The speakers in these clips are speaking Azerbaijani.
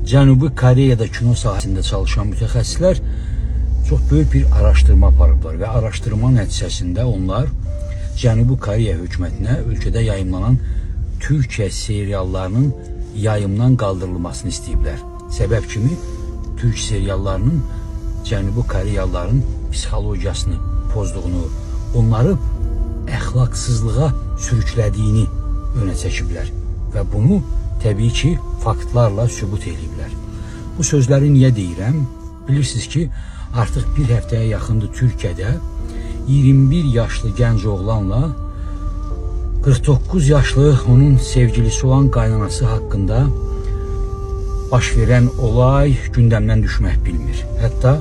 Cənubi Koreyada kino sahəsində çalışan mütəxəssislər çox böyük bir araşdırma aparıblar və araşdırma nəticəsində onlar Cənubi Koreya hökumətinə ölkədə yayımlanan Türkiyə seriallarının yayımdan qaldırılmasını istəyiblər. Səbəb kimi Türk seriallarının Cənubi Koreyalıların psixologiyasını pozduğunu, onları əxlaqsızlığa sürüklədiyini önə çəkiblər və bunu təbii ki, faktlarla sübut eləyiblər. Bu sözləri niyə deyirəm? Bilirsiniz ki, artıq bir həftəyə yaxındır Türkiyədə 21 yaşlı gənc oğlanla 49 yaşlı onun sevgilisi olan qaynanası haqqında baş verən olay gündəmdən düşmək bilmir. Hətta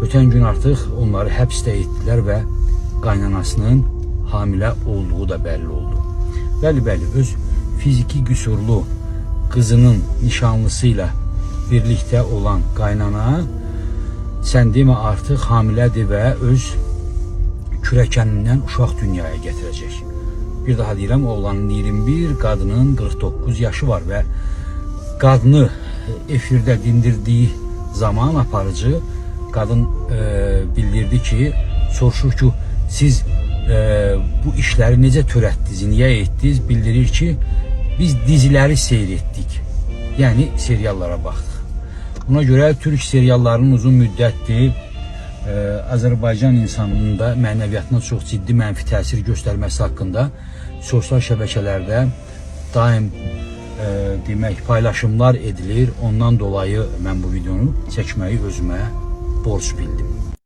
ötən gün artıq onları həbs də etdilər və qaynanasının hamilə olduğu da bəlli oldu. Bəli, bəli, öz fiziki qüsurlu qızının nişanlısı ilə birlikdə olan qaynana sən demə artıq hamilədir və öz kürəkənindən uşaq dünyaya gətirəcək. Bir daha deyirəm, oğlanın 21, qadının 49 yaşı var və qadını efirdə dindirdiyi zaman aparıcı qadın bildirdi ki, soruşur ki, siz bu işləri necə törətdiniz, niyə etdiniz? Bildirir ki, biz diziləri seyr etdik. Yəni seriallara baxdıq. Buna görə türk seriallarının uzun müddətdir Azərbaycan insanının da mənəviyyatına çox ciddi mənfi təsir göstərməsi haqqında sosial şəbəkələrdə daim demək paylaşımlar edilir. Ondan dolayı mən bu videonu çəkməyi özümə borc bildim.